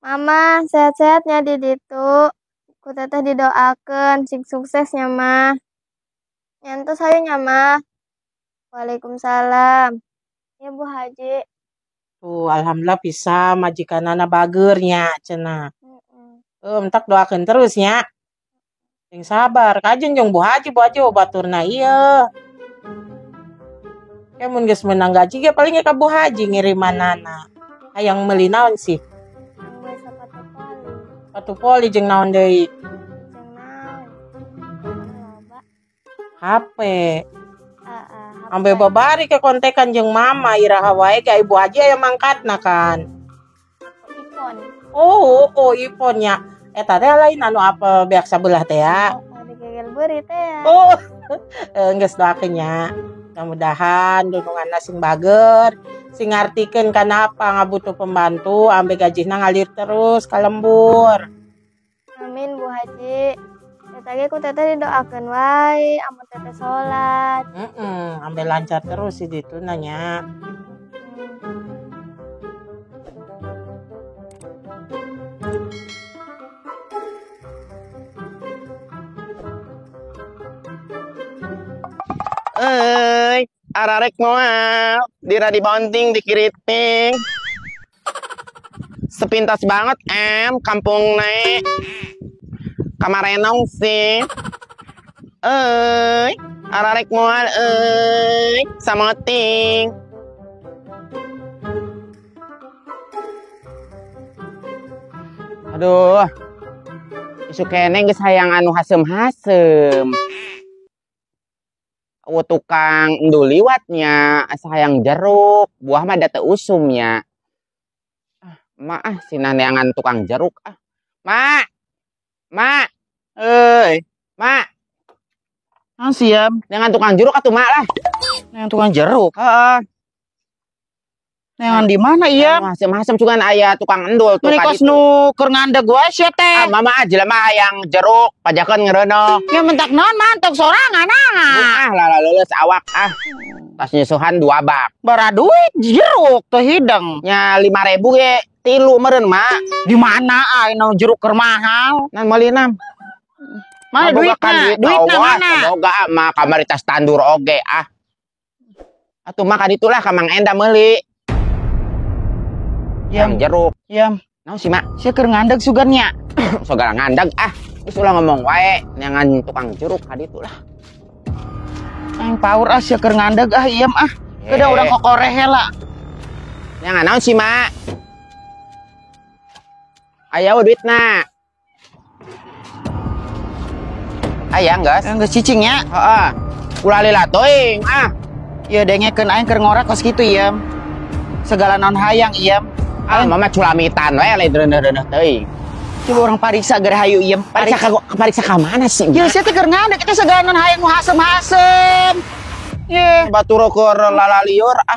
Mama, sehat-sehatnya di ditu. Ku teteh didoakeun sing suksesnya mah. Nyantos hayu nya mah. Waalaikumsalam. Ya Bu Haji. Tuh, alhamdulillah bisa majikanana bager nya cenah. Heeh. Entak doakeun terus nya. Sing sabar, kajen jeung Bu Haji, Bu Haji baturna ieu. Ke mun geus meunang gaji ge paling ge ka Bu Haji ngirimanana. Hayang meuli naon sih? Hayang sepatu poli. Sepatu poli jeung naon deui? Jeung naon? Loba. HP. Heeh, HP. Ambe babari ke kontekan jeung mama iraha wae ge Ibu Haji aya mangkatna kan. iPhone. Oh, iPhone nya. Eta teh lain anu Apple beak sabelah teh ya. Oh, digegel beuri teh ya. Oh, geus doakeun nya. Mudah-mudahan dununganna sing bager, sing ngartikeun kana apa ngabutuh pembantu, ambe gajihna ngalir terus ka lembur. Amin Bu Haji. Eta ge ku teteh didoakeun wae amun teteh salat. Heeh, ambe lancar terus si dituna nya. Euy, ararek moal, dira dibonting dikiriting. Sepintas banget kampung naik. Kamarenong sih. Euy, ararek moal euy, samoting. Aduh. Isuk keneh geus hayang anu haseum-haseum. Eueuh tukang endu liwatnya, asa hayang jeruk, buah mah da teu usumnya. Ah, mak ah sina neangan tukang jeruk ah. Mak. Mak. Euy, Mak. Ah, siap. Neangan tukang jeruk atuh mak lah. Neangan tukang jeruk. Heeh. Neangan di mana iya? Haseum-haseum cuman aya tukang endul tuh Meuni kos kaditu. nu keur ngandeg wae sia teh. Ah, mama ah jelema hayang jeruk, pajakeun ngeureunoh. Ya mentak naon mantok sorangan ah. Ah, lala leuleus awak ah. Tas nyusuhan 2 bak. Bara duit jeruk teh hideng. Nya 5.000 ge tilu meureun mak. Di mana ah nu jeruk keur mahal? Nan meuli nam. Mana Boga duitna? kan duit Duitna awas, mana? Boga ah, mah kamari tas tandur oge ah. Atuh mah kaditulah ka Mang Enda meuli. Yam. Yang jeruk. Yam. Naon sih mak? Sia keur ngandeg sugan nya. Segala ngandeg ah. Geus ulah ngomong wae neangan tukang jeruk kaditulah. Aing paur ah sia keur ngandeg ah iem ah. Kedah urang kokoreh heula. Neangan naon sih mak? Aya we duitna. Aya geus. Geus cicing nya. Heeh. Ulah lila teuing ah. Ieu dengekeun aing keur ngorek kos kitu iem. Segala naon hayang iem. Ah, mama culamitan we lain reuneuh-reuneuh teuing. Coba orang pariksa geura hayu iem. Pariksa ka, pariksa ka mana sih? Ya sia teh keur ngandeg eta segala naon hayang nu hasem-hasem. Ye. Batur keur lalalieur ah.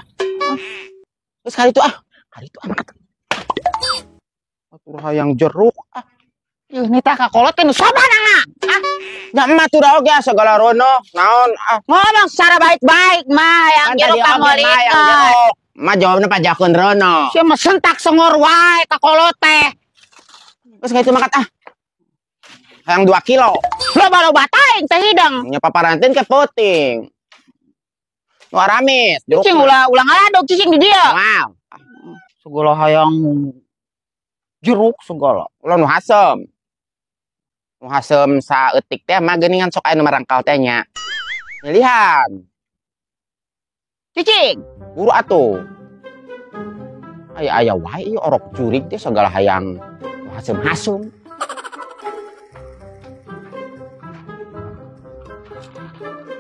Geus kali itu ah. Kali itu ah mangkat. Batur hayang jeruk ah. Yuh nitah ka kolot teh nu sobanana. Ah. Nya emak tuh oge segala rono naon ah. Ngomong secara baik-baik mah hayang Kan jeruk tadi oge, mah, hayang pamolikeun. jeruk. Mah jawabna pajakeun rono. Sia mah sentak songor wae ka kolot teh. Geus ka itu mangkat ah. Hayang 2 kilo. Loba-loba taing teh hideng. Nya paparantin ke puting. Nu aramis, jeruk. Cicing ulah ngaladog cicing di dia. Wow. Segala hayang jeruk segala. Ulah nu hasem. Nu hasem saeutik teh mah geuningan sok aya nu marangkal teh nya. Pilihan. Cicing. Buru atuh. Aya-aya wae ieu orok jurig teh segala hayang hasem-hasem.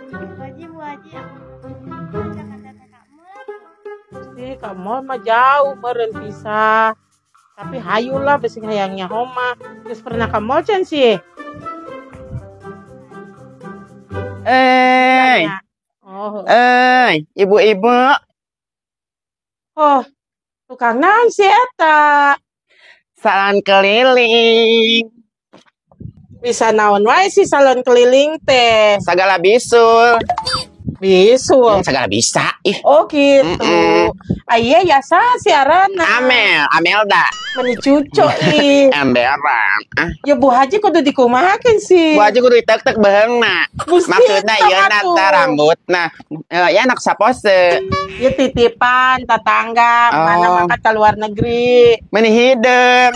Bu Haji, Bu Haji, aku jangan teteh kamu lah. Sih, ka mall mah jauh meureun pisah. Tapi hayulah besi hayangnya homa. Geus pernah ka mall can sih? Eh. Oh. Ibu-ibu. Oh, tukang naon sih eta? Salon keliling. Bisa naon wae sih salon keliling teh? Sagala bisul. Bisul. Segala bisa ih. Oh gitu. Aya ya sa siarana. Amel, Amelda. Meni cucok ih. Emberan. Ah. Ya Bu Haji kudu dikumahakeun sih. Bu Haji kudu ditek-tek beheungna. Maksudna ieu na teh rambutna. Ya anak sapose. Ya titipan tetangga, mana mangkat ke luar negeri. Meni hideung.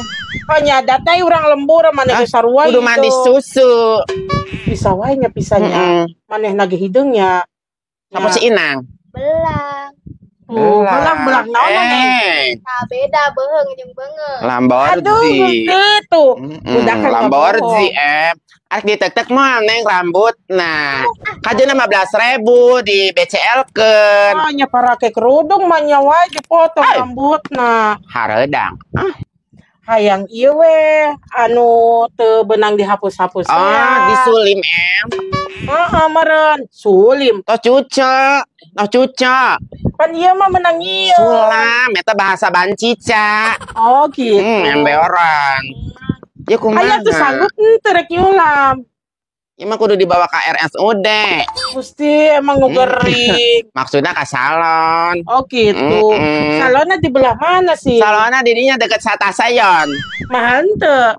Oh nya teh urang lembur maneh geus sarua. Kudu mandi susu. Bisa wae nya pisahnya. Maneh nage hideungnya. Apa si Inang? Belang. Oh, belang naon neng? Tah beda beheung jeung beungeut. Lamborghini. Aduh, gitu. Udah kan Lamborghini Arek ditek-tek mah neng rambut. Nah, kajeun 15.000 di BCL-keun. Ah, nya parake kerudung mah nya wae dipotong rambutna. Hareudang. Ah. Hayang ieu we anu teu beunang dihapus-hapus. Ah, disulim em. Heeh, meureun sulim. Tos cuca, tos cuca. Pan ieu mah menang ieu. Sulam eta bahasa bancica. Oh gitu. Emberan. Ya kumaha? Aya tuh sanggup henteu rek nyulam. Ieu mah kudu dibawa ka RSUD. Gusti emang nu gering. Maksudnya ka salon. Oh gitu. Salonna di belah mana sih? Salonna di dinya deket Satasayon. Mahal henteu?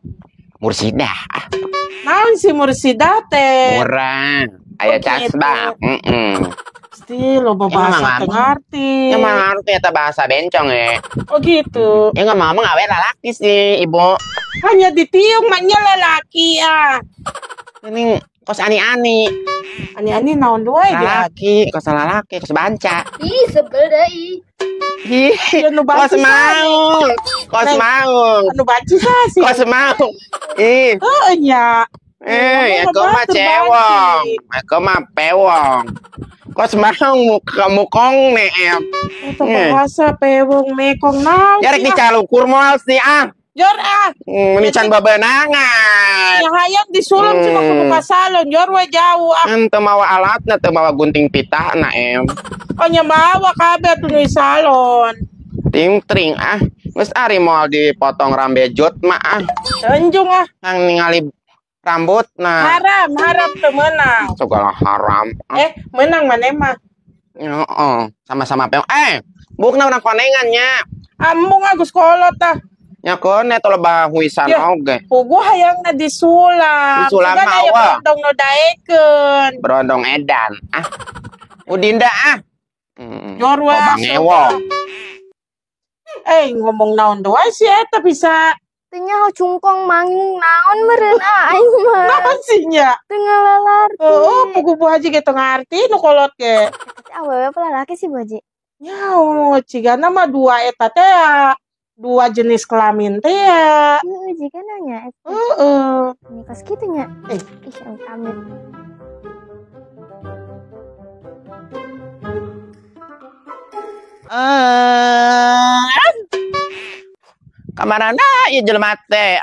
Mursidah. Naon si Mursidah teh? Murah. Aya casbak. Gusti loba bahasa teu ngarti. Ya mah ngarti eta bahasa bencong ya. Oh gitu. Ya enggak mau ngawe lalaki sih, Ibu. Hanya ditiung mah nya lalaki ah. Ini kos ani-ani. Ani-ani naon wae lalaki, kos lalaki, kos banca. Ih, sebel deui. Ih, kos maung. Kos maung. Anu banci sih. Kos maung. Ih. Heuh nya. Aku mah cewong. Aku mah pewong. Kos maung mukong nih em. Eta bahasa pewong mekong naon. Ya rek dicalukur moal sih ah. Jor ah. Ini can bebenangan. Ya hayang disulam cuma kudu ka salon, jor we jauh ah. Teu mawa alatna, teu mawa gunting pitahna em. Oh nya mawa kabeh atuh nu salon. Ting tring ah. Geus ari moal dipotong rambejot mah ah. Enjung ah. Hang ningali rambutna. Haram, haram teu meunang. Segala haram. Ah. Meunang maneh mah. Heeh, sama-sama peong. Bukna urang konengan nya. Ambung agus kolot ah. Nya kone teh loba huisan oge. Puguh hayangna disulam. Disulam mah eueuh. Berondong nu daekeun. Berondong edan. Ah. Udinda ah. Jor we. Ngomong naon doa sih eta bisa. Teu nyaho cungkong manggung naon meureun ah aing mah. Naon sih nya? Teu ngalalarti. Heeh, puguh Bu Haji ge teu ngarti nu kolot ge. Eta awewe apa lalaki sih Bu Haji? Nyaho, cigana mah dua eta teh. Dua jenis kelamin teh ya. Heeh, jika nanya. Heeh. Ini kos kitu nya. Ih, amit. Kamarana ieu jelema teh.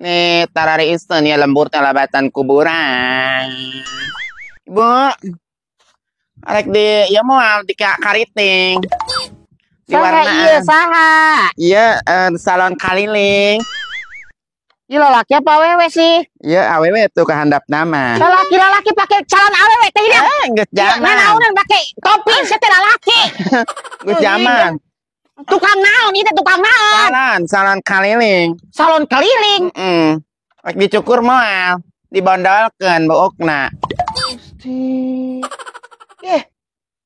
Nih tarari iseun ya lembur teh labatan kuburan. Ibu. Arek di ieu moal di kariting. Saha iya saha. Iya salon kaliling. Iya lalaki apa awewe sih? Iya awewe tuh kehandap nama. Lalaki pakai calon awewe teh hidup. Geus jaman. Naonan pakai topi sia teh lalaki. Geus jaman. Tukang naon ieu teh tukang naon? Salon kaliling. Salon keliling. Heeh. Rek dicukur moal, dibondolkeun buukna. Gusti.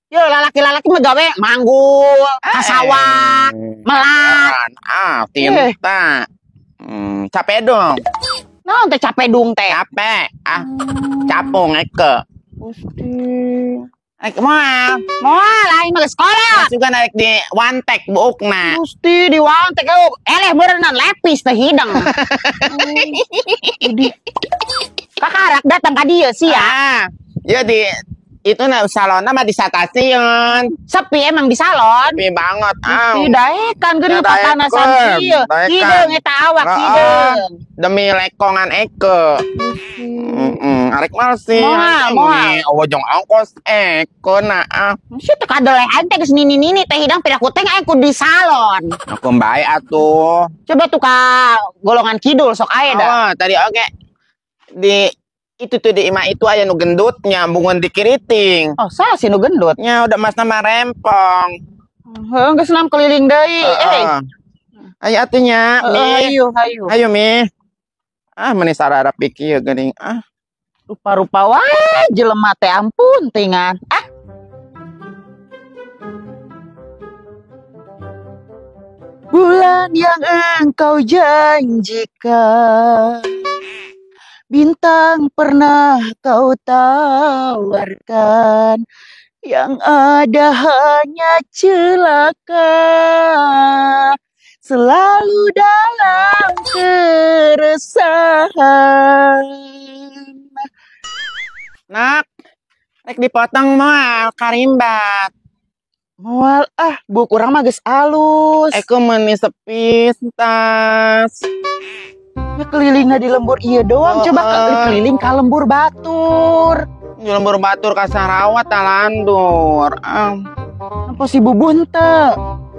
Yo lalaki-lalaki mah gawe manggul, ka sawah, melak. Ah, tinta. Capek dong. Naon teh capek dung teh? Capek. Ah, capung eke. Gusti. Naik moal. Moal aing mah geus kolot. Juga naik di wantek buukna. Gusti di wantek eueuh. Eleh meureunnan lepis teh hidang. Kakarak datang ka dieu sia. Ah, ya di itu nah salonna mah di stasiun. Sepi emang di salon. Sepi banget. Gusti daekan geuning patanasan ieu. Hideung eta awak hideung. Demi lekongan eke. Arek mal sih. Moal. Awa jong ongkos eke na ah. Si teh kadeleh aing teh geus nini-nini teh hidang pira ku teh aing ku di salon. Aku bae atuh. Coba tuh ka golongan kidul sok aya da. Oh, tadi oge di Itu tuh di imah itu aya nu gendutnya, bungun dikiriting. Oh, saha sih nu gendut? Nya udah masna mah rempong. Heuh, geus nam keliling deui. Eh. Ayo atuh nya, Mi. Ayo, ayo. Ayo, Mi. Ah, meni sararap kieu geuning. Ah, rupa-rupa wae jelema teh ampun tingan. Ah. Bulan yang engkau janjikan, bintang pernah kau tawarkan, yang ada hanya celaka, selalu dalam keresahan. Nak, rek dipotong moal karimbat. Moal ah, buuk urang mah geus alus. Eko meuni sepi tas. Ya kelilingna di lembur ieu doang, coba keliling ka lembur batur. Di lembur batur ka Sarawat talandur. Ah. Apa si Bubu henteu?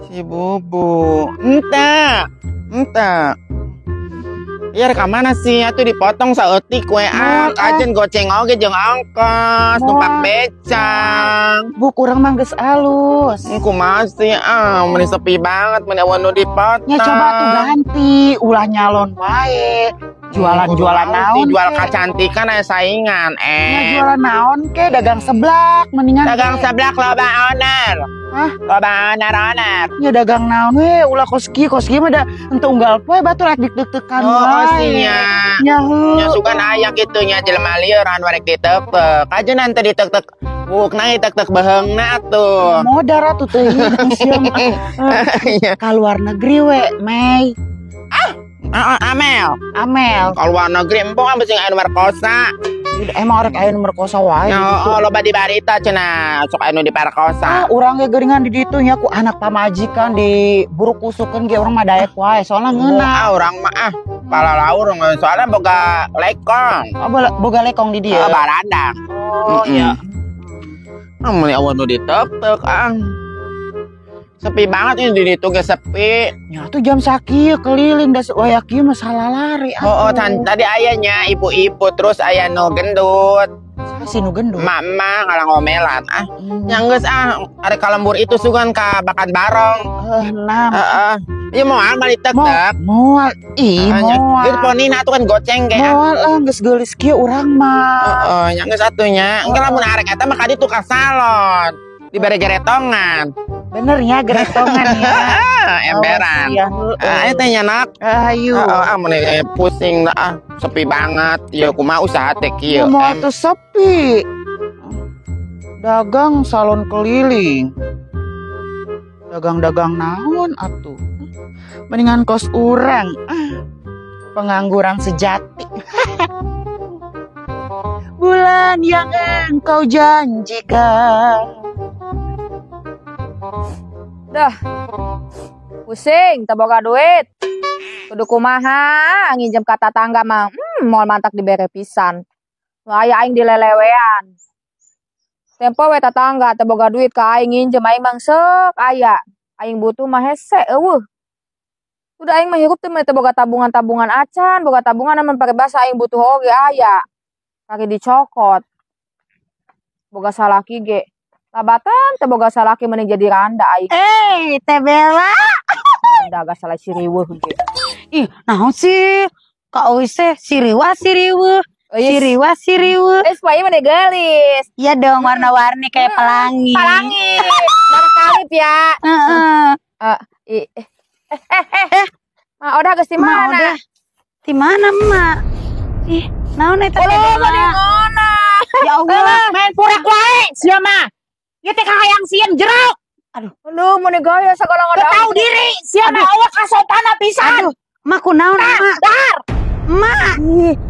Si Bubu henteu. Henteu. Ya rek ka mana sih? Atuh dipotong saeutik we ah. Kajen goceng oge jeung ongkos, numpak becang. Buuk urang mah geus alus. Kumaha sih ah, meni sepi banget meni eueuh nu dipotong. Ya coba tuh ganti, ulah nyalon wae. Jualan-jualan naon? Jual kecantikan aya saingan. Ya jualan naon ke dagang seblak mendingan. Dagang seblak loba owner. Hah? Loba owner-owner. Ya dagang naon we ulah kos kieu mah da henteu unggal poe batur rek deg-degtekan wae. Oh nya. Nya heuh. Nya sugan aya kitu nya jelema lieur anu rek diteupek. Kajeun teu diteuk-teuk buukna diteuk-teuk beheungna atuh. Modar atuh teh sia mah. Ka luar negeri we, Mei. Ah, Amel. Amel. Ka luar negeri empung ah sing aya nu merkosa. Emang rek aya nu merkosa wae di ditu. Oh, loba di barita cenah, sok aya nu diperkosa. Ah, urang ge geuningan di ditu nya ku anak pamajikan di buruk kusukeun ge urang mah daek wae, soalna ngeunah. Ah, urang mah ah palalaur soalna boga lekong. Oh, boga lekong di dieu. Oh, barandang. Oh, iya. Ah, meuni eueuh nu diteuk-teuk ah. Sepi banget ini di ditu ge sepi. Ya tuh jam sakieu keliling da waya kieu mah salah lari. Oh, tadi ayahnya ibu-ibu terus aya nu gendut. Si nu gendut. Mama ngalah ngomelan ah. Nya geus ah ari ka lembur itu sugan ka bakan barong. Heuh, nam. Heeh. Ieu moal mah diteuk-teuk. Moal. Ih, moal. Ieu ponina atuh kan goceng ge. Moal ah geus geulis kieu urang mah. Heeh, nya geus atuh nya. Engke lamun arek eta mah ka ditu ka salon. Dibere geretongan. Bener ya geretongan ya. Emberan. Ah, eta nya nak. Ayo. Heeh, mun pusing ah, sepi banget. Ya kumaha usaha teh kieu. Mau tuh sepi. Dagang salon keliling. Dagang-dagang naon atuh. Mendingan kos urang. Pengangguran sejati. Bulan yang engkau janjikan. Dah, pusing, teu boga duit. Kudu kumaha, nginjem ka tatangga mah, moal mantak dibere pisan. Nu aya aing dilelewean. Tempo we tatangga teu boga duit ka aing nginjem aing mah seuk aya. Aing butuh mah hese eueuh. Udah aing mah hirup teh teu boga tabungan-tabungan acan, boga tabungan amun paribasa aing butuh oge aya. Kaki dicokot. Boga salaki ge. Labatan teu boga salaki mending jadi randa aing. Eh, Teh Bella. Randa gak salah si riweuh ge. Ih, naon sih? Ka euy teh si riweuh si riweuh. Si riweuh si riweuh. Eh, supaya mah geulis. Iya dong, warna-warni kayak pelangi. Pelangi. Barang kalip ya. Heeh. Ma Odah geus di mana? Ma Odah. Di mana, Mak? Ih, naon eta Teh Bella? Ya Allah, main purek wae sia mah. Ieu teh kahayang sieun jeruk. Aduh, aduh mun gaya sagala ngoda. Teu tahu diri, sia mah awak kasopana pisan. Aduh, Mak kunaon, Mak? Dar. Mak.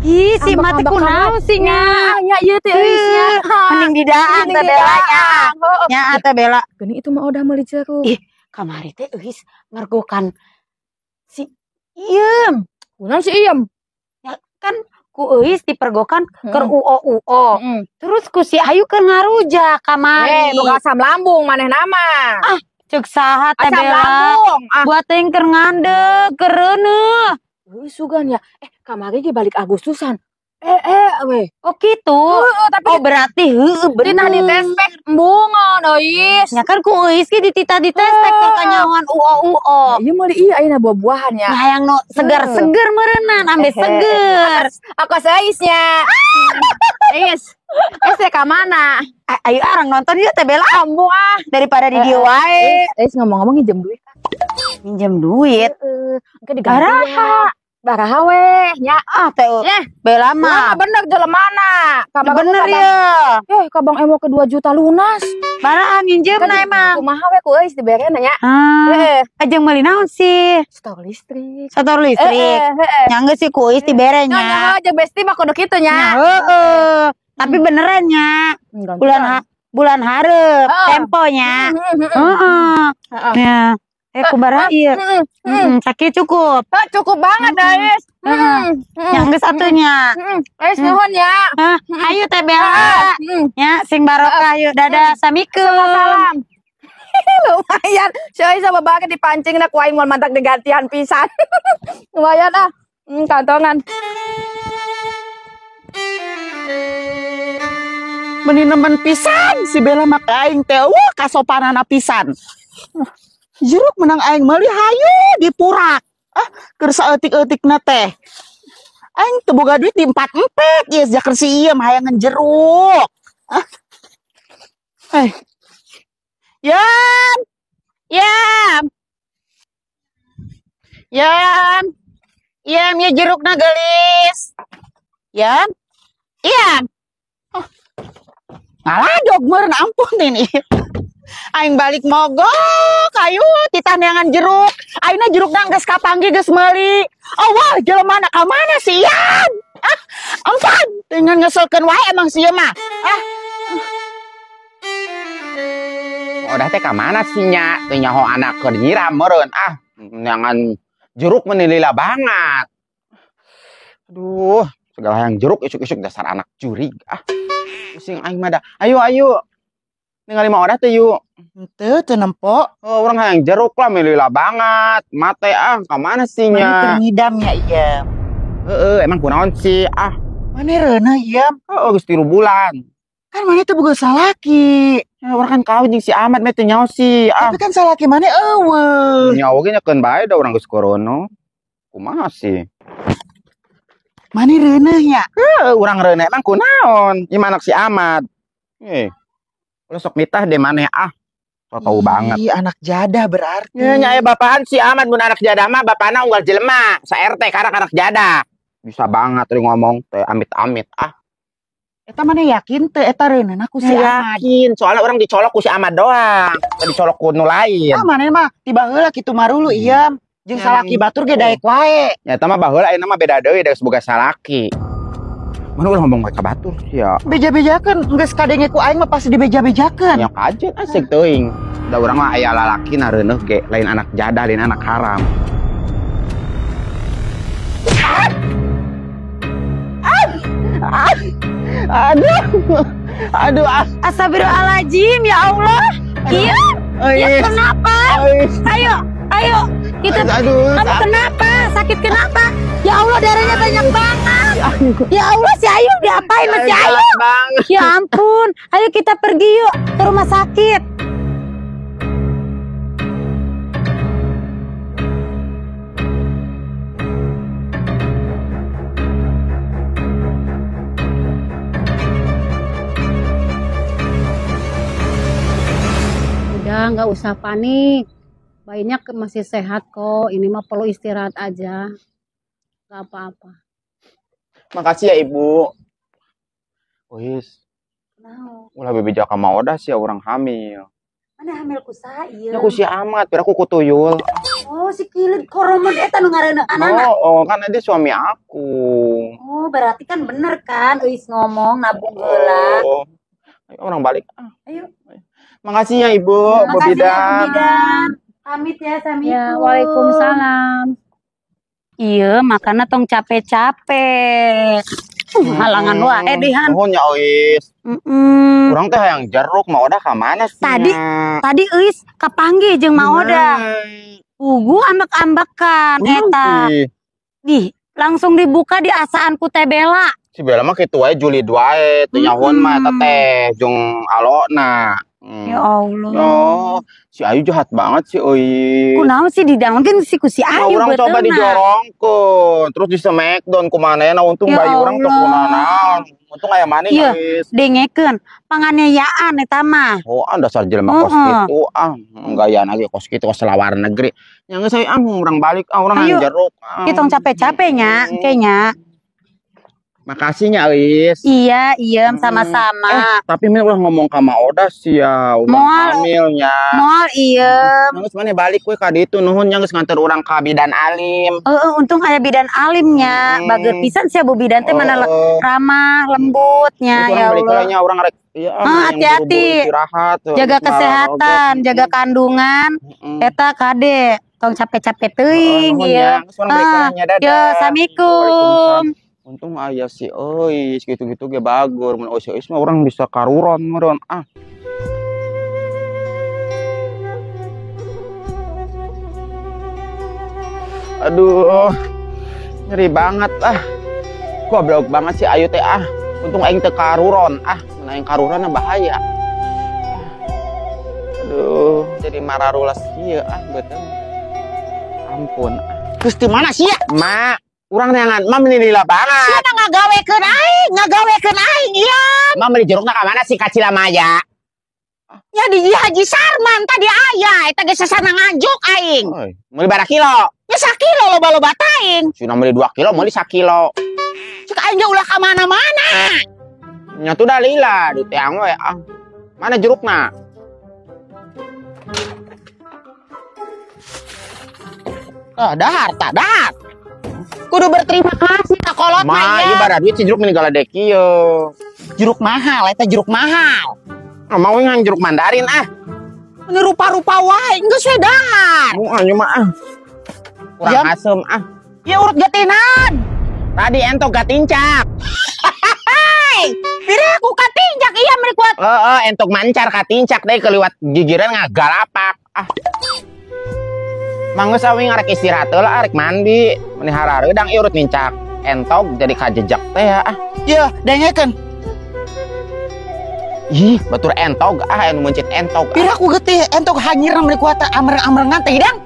Ih, si Mak teh kunaon sih nya? Nya ieu teh euy nya. Mending didaang Teh Bella nya. Nya Teh Bella. Geuning itu mah udah meuli jeruk. Ih, kamari teh euis mergokan si Iem. Kunaon si Iem? Ya kan ku euis dipergokan keur UO-UO. Terus ku si Ayu keur ngarujak kamari. Eh, boga asam lambung manehna mah. Ah, ceuk saha Teh Asam Bella? lambung. Ah. Buat teh keur ngandeg, keur reuneuh. Euy sugan ya. Eh, kamari ge balik Agustusan. Weh. Oh gitu. Tapi oh berarti heueuh bener. Tina di tespek embungan euis. Ya kan ku euis ge ditita di tespek kanyahoan uo-uo. Ieu meuli ieu ayeuna buah-buahan ya. Nah hayang nu segar-seger meureunnan ambe seger. Aku seisnya. Eis. Teh ka mana? Ayo arang nonton yuk teh Bella. Embung ah daripada di dieu wae. Eis ngomong-ngomong nginjem duit. Minjem duit. Engke diganti. Baraha. Baraha weh nya. Ah teh Bella mah. Bener jelemana. Bener ya. Ka Bang Emo ke 2 juta lunas. Baraha nginjemna emang. Kumaha we ku euis diberena nya. Ajeng meuli naon sih? Setor listrik. Setor listrik. Nya geus sih ku euis dibere nya. Nya jeung besti mah kudu kitu nya. Heeh. Tapi beneran nya. Bulan hareup temponya. Heeh. Ya. Kubaraha ieu. Sakit cukup. Cukup banget, guys. Yang geus atunya. Guys, nuhun ya. Ayo teh Bella. Ya, sing barokah yuk. Dadah, assalamualaikum. Salam. Lumayan. Seuy sama banget dipancing na ku aing moal mantak digantian pisan. Lumayan ah. Kantongan. Meni nemen pisan si Bella mah ka aing teh. Wah, kasopanana pisan. Jeruk menang aing meuli hayu dipurak. Ah, keur saeutik-eutikna teh. Aing teu boga duit di 44 ieu ja keur si ieu mah hayangan jeruk. Ah. Yam. Yam. Yam. Yam ya jerukna geulis. Yam. Yam. Oh. Ngaladog meureun ampun ini. Aing balik mogok, ayo titaneangan jeruk. Ayeuna jerukna geus kapanggih geus meuli. Oh wah, jelema na ka mana sih Yan? Ah, empan dengan ngeselkeun wae emang si ieu mah. Ah. Udah teh ka mana sih nya? Teu nyaho anak keur nyiram meureun. Ah, neangan jeruk meni lila banget. Aduh, segala yang jeruk isuk-isuk dasar anak jurig. Ah, pusing aing mah da. Ayo, ayo. Ningali mah odah teh yuk. Henteu teu nempo. Oh, urang hayang jeruk lah meni lila banget. Mate ah, ka mana sih nya? Mane keur ngidam nya ieu. Heeh, emang kunaon sih ah? Mane reuneuh ieu? Heeh, geus 3 bulan. Kan mane teu boga salaki. Ya, urang kan kawin jeung si Ahmad meh teu nyaho sih. Ah. Tapi kan salaki mane eueuh. Nyaho ge nyakeun bae da urang geus korono. Kumaha sih? Mane reuneuh nya? Heeh, urang reuneuh emang kunaon? Ieu mah anak si Ahmad. Ulah sok mitah deh maneh ah. So tau banget. Ih, anak jadah berarti. Nya nya bapaan si Ahmad mun anak jadah mah bapana unggal jelema, sa RT karak anak jadah. Bisa banget tadi ngomong teh amit-amit ah. Eta maneh yakin teu eta reuneuhna ku si Ahmad? Yakin, soalnya orang dicolok ku si Ahmad doang, teu dicolok ku nu lain. Ah maneh mah tiba heula kitu marulu ieu. Jeung salaki batur ge daek wae. Nya eta mah baheula ayeuna mah beda deui da geus boga salaki. Mana ulah ngomong ka batur sia. Beja-bejakeun geus kadenge ku aing mah pasti dibeja-bejakeun. Nya kajen asik teuing. Da urang mah aya lalaki na reuneuh ge, lain anak jadah, lain anak haram. Aduh. Aduh. Astagfirullahaladzim ya Allah. Iya. Ya kenapa? Ayo, ayo. Kita aduh, kamu kenapa? Sakit kenapa? Ya Allah darahnya banyak banget. Ya Allah si Ayu diapain sama si Ayu? Ya ampun. Ayo kita pergi yuk ke rumah sakit. Udah nggak usah panik. Bayinya masih sehat kok. Ini mah perlu istirahat aja. Gak apa-apa. Makasih ya Ibu. Wis. Kenapa? Ulah bebeja ka Maodah sih orang hamil. Mana hamil ku saha ieu? Ya ku si Ahmad, pira ku kutuyul. Oh, si kilid koromon eta nu ngareuneuh anana. Oh, kan dia suami aku. Oh, berarti kan bener kan euis ngomong nabung heula. Oh. Ayo orang balik. Ayo. Makasih ya Ibu, Bu Makasih ya, Bu Bidan. Bidan. Pamit ya, Assalamualaikum. Ya, waalaikumsalam. Iya, makanya tong capek-capek. Halangan wae dihan. Nuhun ya Ois. Urang teh hayang jeruk Maodah ka mana sih? Tadi Euis kapanggih jeung Maodah. Pugu ambek-ambekan eta. Di langsung dibuka di asaan ku Teh Bella. Si Bella mah kitu wae julid wae, teu nyahoan mah eta teh jeung alona. Ya Allah. Yo, si Ayu jahat banget sih euy. Kunaon sih didangukeun si ku si Ayu urang coba dijorongkeun, terus di smackdown kumanehna untung ya bayi urang teu kunanaon. Untung aya maneh geus. Dengekeun, panganiayaan eta mah. Oh, ah dasar jelema kos kitu ah, gayana ge kos kitu kos lawar negeri. Nya geus ah urang balik ah urang jeruk. Ieu tong capek-capek nya, engke nya. Makasih nya, Eis. Iya, iya, sama-sama. Tapi ini ulah ngomong sama Oda sih ya, moal hamilnya. Moal iya. Geus maneh balik we ka ditu nuhun nya geus nganter urang ka bidan alim. Heeh, untung aya bidan alimnya. Bager pisan sia bu bidan teh mana ramah, lembutnya ya Allah. Nya urang rek ieu hati-hati. Jaga kesehatan, jaga kandungan. Eta kade, tong capek-capek teuing ieu. Yo, assalamualaikum. Untung ayah si Eis gitu-gitu ge bagur mun si Eis mah orang bisa karuron meureun ah. Aduh, nyeri banget ah. Goblok banget si Ayu teh ah. Untung aing teu karuron ah, mun aing karuron bahaya. Aduh, jadi mararulas kieu ah beuteung. Ampun. Geus di mana sia? Mak. Urang neangan, ma meuni lila banget. Sia ngagawekeun aing, ngagawekeun aing ieu. Ma meuli jerukna ka mana sih ka Cilamaya? Ya di Haji Sarman tadi aya, eta geus sasana nganjuk aing. Meuli bara kilo? Ya sakilo loba-loba taing. Sina meuli 2 kilo, meuli sakilo. Cek aing ge ulah ka mana-mana. Nya tuh dah lila di teang we ah. Mana jerukna? Ah, dahar tak dahar. Kudu berterima kasih ka kolot mah ieu bara duit si jeruk meni galedek ieu. Jeruk mahal eta jeruk mahal. Ah, mau ngan jeruk mandarin ah. Ini rupa-rupa wae geus we dahar. Moal ieu mah ah. Kurang asem ah. Ya urut getinan. Tadi entok gatincak. Hai, pira aku katincak iya meni kuat. Heeh, entok mancar katincak deui keliwat gigiran ngagalapak ah. Mangga sawi ngarek istirahat lah, arek mandi, meni harareudang ieu urut nincak entog jadi kajejak teh ya ah. Iya, dengekeun. Ih, batur entog ah anu meuncit entog. Pira ku getih entog hanyirna meuni kuat amreng-amrengan teh hidang.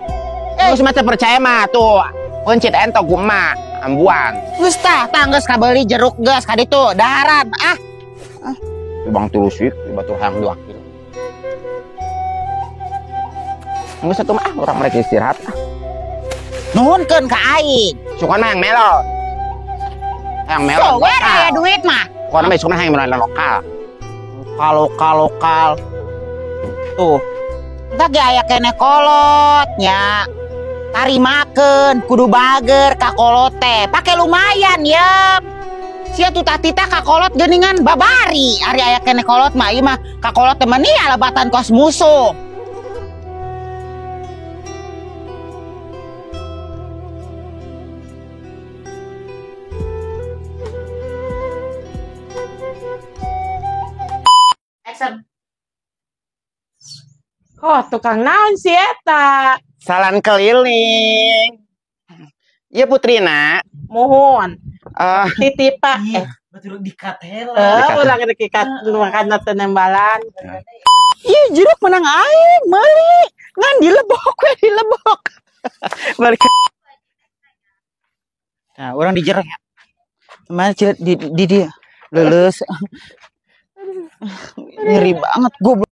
Geus mah teu percaya mah tuh, meuncit entog ku emak ambuan. Geus tah, tah geus kabeli jeruk geus ka ditu daharan ah. Bang tulusik batur hayang 2 kilo. Nggak satu mah orang mereka istirahat ah. Nuhunkeun ka aing. Sukana yang melon. Yang melon. So, we aya duit mah. Pokona mah sukana yang melon lokal. Lokal lokal. Tuh. Entah ge aya keneh kolot nya. Tarimakeun kudu bager ka kolot teh. Pake lumayan ya. Sia tuh tatita ka kolot geuningan babari. Ari aya keneh kolot mah ieu mah ka kolot teh meni alebatan kos musuh. Oh, tukang naon sih eta? Salan keliling. Iya Putrina. Mohon. Titip Pak. Betul dikat heula. Urang rek ikat makan nembalan. Iya jeruk menang aing meuli. Ngan dilebok we dilebok. Balik. Nah, orang dijerek. Mana di dia. Lulus. Nyeri banget goblok.